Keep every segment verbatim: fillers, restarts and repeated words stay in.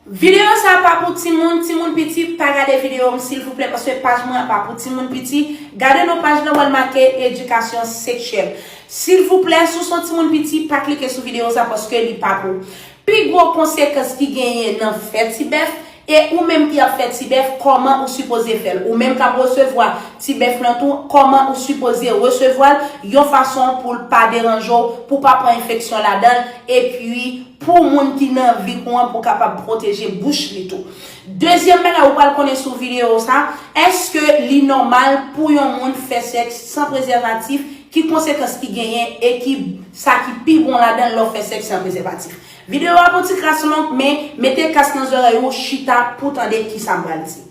Videyo sa pa pou timoun, timoun piti pa gade videyo m silvouplè, paske paj mwen an pa pou timoun piti. Gade nan paj lan w al make edikasyon seksyèl. Silvouplè, si w se yon timoun piti, pa klike sou videyo sa paske li pa pou ou. Pi gwo konsekans ki genyen nan fè ti bèf, e ou menm ki ap fè ti bèf, kòman ou sipoze fè l? Ou menm k ap resevwa ti bèf lan tou, kòman ou sipoze resevwa l yon fason pou l pa deranje w, pou w pa pran enfeksyon ladan l, epi pou moun ki nan vi w an pou kapab pwoteje bouch li tou. Dezyèm bagay ou pral konnen sou videyo sa, èske li nòmal pou yon moun fè sèks san prezèvatif, ki konsekans ki genyen e ki sa ki pi bon ladan l lè w fè sèks san prezèvatif. Videyo a pou ti kras long, men mete kas nan zòrèy ou chita pou tande kisa m pral di.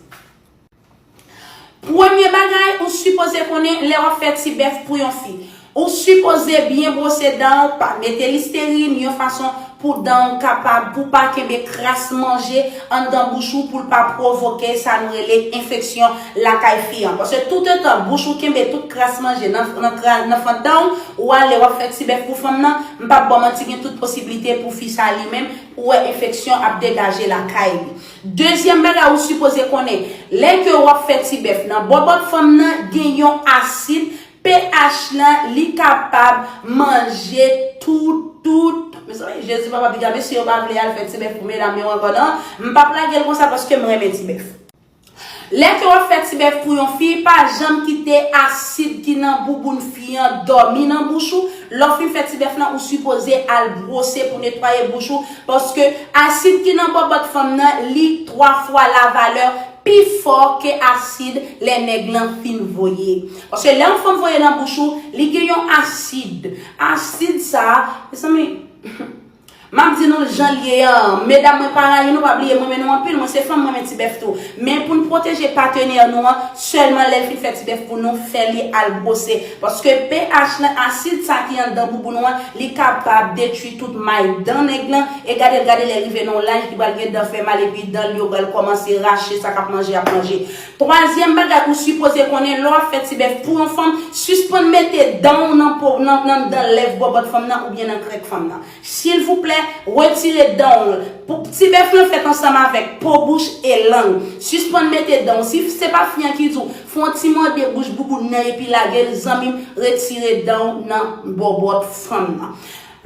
Premye bagay ou sipoze konnen lè w ap fè ti bèf pou yon fi. Ou sipoze byen bwose dan w, pa mete listerin yon fason pou dan w kapab, pou pa kenbe kras manje anndan bouch ou, pou l pa pwovoke sa nou rele enfeksyon lakay fi an. Paske toutotan bouch ou kenbe tout kras manje nan, nan, kra- nan fant dan w, ou ale w ap fè ti bèf pou fanm nan, m p ap ba w manti, gen tout posiblite pou fi sa li menm, ou wè enfeksyon ap degaje lakay li. Dezyèm bagay ou sipoze konnen, lè ke w ap fè ti bèf nan bòbòt fanm nan, gen yon asid, pH lan, li kapab manje tout, tout. Mezanmi, Jezi papa, piga mesye yo pa vle al fè ti bèf pou medam yo ankò non. M p ap lage l konsa paske m renmen ti bèf. Lè ke w ap fè ti bèf pou yon fi, pa janm kite asid ki nan bouboun fi an dòmi nan bouch ou. Lè w fin fè ti bèf lan, ou sipoze al bwose pou netwaye bouch ou, paske asid ki nan bòbòt fanm nan, li twa fwa lavalè pi fò ke asid lè nèg lan fin voye. Paske lè yon fanm voye nan bouch ou, li gen yon asid. Asid sa, mezanmi, m ap di nou l jan l ye an. Medam, mwen pa rayi nou, pa bliye, mwen renmen nou anpil, mwen se fanm, mwen renmen ti bèf tou. Men pou n pwoteje patenè nou an, sèlman lè l fin fè ti bèf pou nou, fè li al bwose. Paske pH lan, asid sa ki anndan bouboun ou an, li kapab detwi tout may dan nèg lan. E gade l, gade lè l rive nan yon laj, li pral gen dan fè mal, epi dan l yo pral kòmanse rache, sa k ap manje ap manje. Twazyèm bagay ou sipoze konnen lè w ap fè ti bèf pou yon fanm, sispann mete dan w nan po, nan, nan dan lèv bòbòt fanm nan oubyen nan krèk fanm nan. Silvouplè, retire dan w. Pou ti bèf lan fèt ansanm avèk po bouch e lang. Sispann mete dan w. Si se pa fi an ki di w, fè yon ti mòde bouch bouboun nan epi lage l, zanmi m, retire dan w nan bòbòt fanm nan.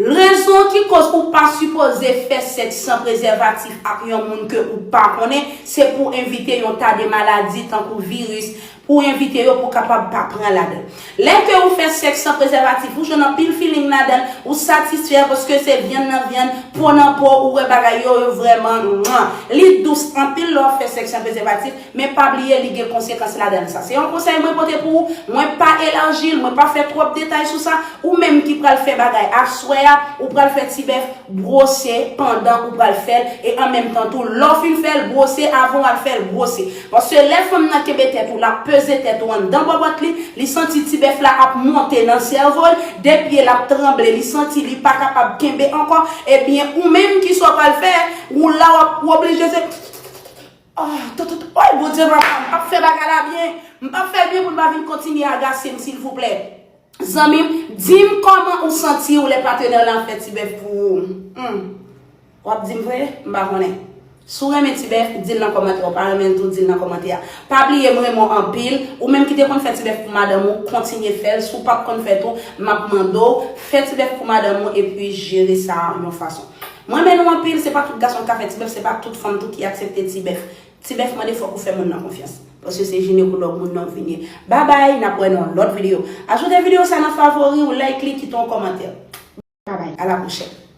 Rezon ki koz ou pa sipoze fè sèks san prezèvatif ak yon moun ke ou pa konnen, se pou evite yon ta de maladi tankou viris, pou evite yo pou kapab pa pran ladan l. Lè ke ou fè sèks san prezèvatif, ou jwenn anpil feeling ladan l, ou satisfè paske se vyann nan vyann, po nan po, ou wè bagay yo, yo vrèman mwa. Li dous anpil lè w ap fè sèks san prezèvatif, men pa bliye li gen konsekans ladan l. Sa se yon konsèy mwen pote pou ou, mwen pa elaji l, mwen pa fè twòp detay sou sa. Ou menm ki pral fè bagay aswè a, ou pral fè ti bèf, bwose pandan ou pral fè l, e an menm tan tou, lè w fin fè l, bwose avan w al fè l, bwose. Paske lè fanm nan kenbe tèt ou, l ap peze tèt ou anndan bòbòt li, li santi ti bèf la ap monte nan sèvo l, de pye l ap tranble, li santi li pa kapab kenbe ankò, ebyen, ou menm ki sa w pral fè, ou la w ap, ou oblije se, oh, tout, tout, oy, Bondye papa, m p ap fè bagay la byen, m p ap fè l byen pou l pa vin kontinye agase m, silvouplè. Zanmi m, di m kòman ou santi w lè patenè w lan ap fè ti bèf pou ou. Hmm. W ap di m vre? M pa konnen. Si w renmen ti bèf, di l nan kòmantè. Ou pa renmen l tou, di l nan kòmantè a. Pa bliye, m renmen w anpil. Ou menm ki te konn fè ti bèf pou madanm ou, kontinye fè l. Si w pa t konn fè tou, m ap mande w, fè ti bèf pou madanm ou epi jere sa yon fason. M renmen nou anpil, se pa tout gason ki ka fè ti bèf, se pa tout fanm tou ki aksepte ti bèf. Ti bèf mande fòk ou fè moun nan konfyans. Paske se jinekològ moun nan w vin ye. Babay, n ap wè nan yon lòt videyo. Ajoute videyo sa nan favori w, like li, kite yon kòmantè. Babay, a la pwochèn.